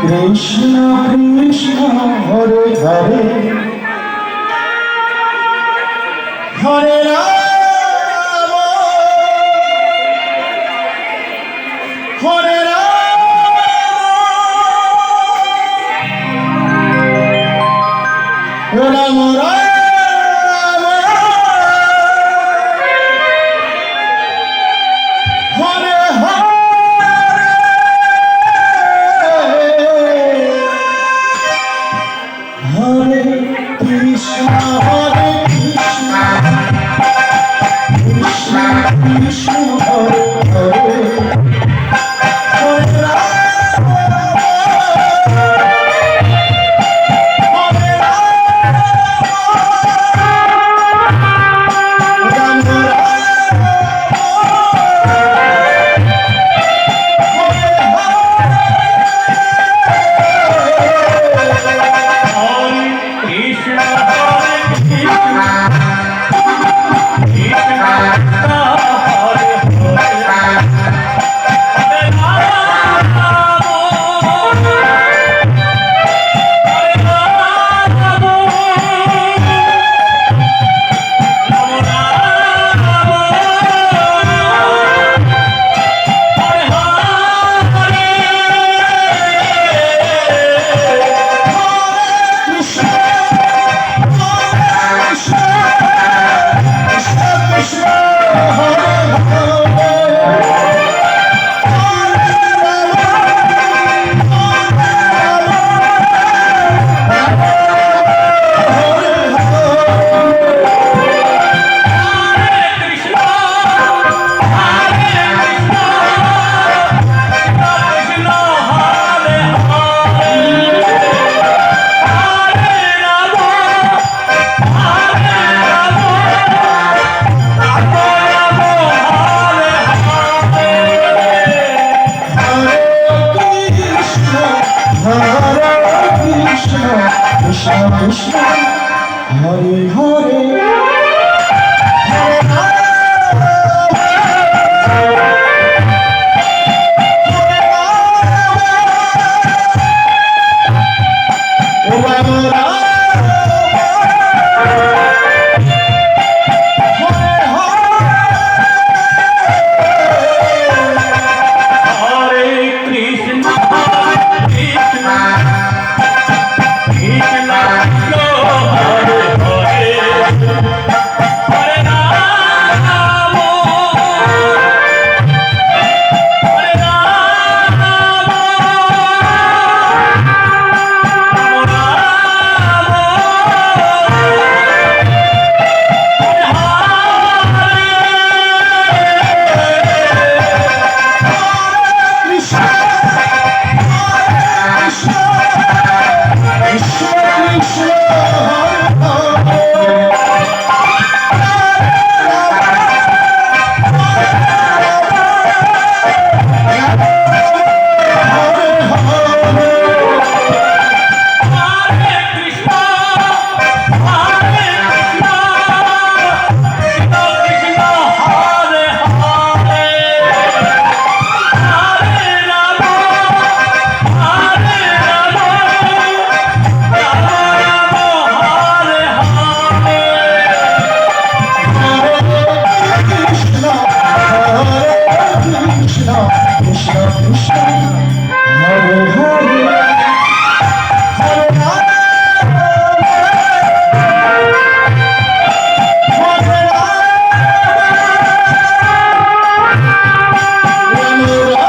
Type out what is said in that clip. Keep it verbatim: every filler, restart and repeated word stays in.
কৃষ্ণ কৃষ্ণ হরে হরে, হরে রাম, হরে রাম, রাম রাম, হরে হরে। হরে কৃষ্ণ, হরে কৃষ্ণ, কৃষ্ণ কৃষ্ণ, হরে হরে, হরে রাম, হরে রাম, রাম রাম। হরে কৃষ্ণ, হরে কৃষ্ণ, কৃষ্ণ কৃষ্ণ, হরে হরে, হরে রাম, হরে রাম, রাম রাম, হরে হরে। হরে কৃষ্ণ, হরে কৃষ্ণ, কৃষ্ণ কৃষ্ণ, হরে হরে, হরে রাম, হরে রাম, রাম রাম।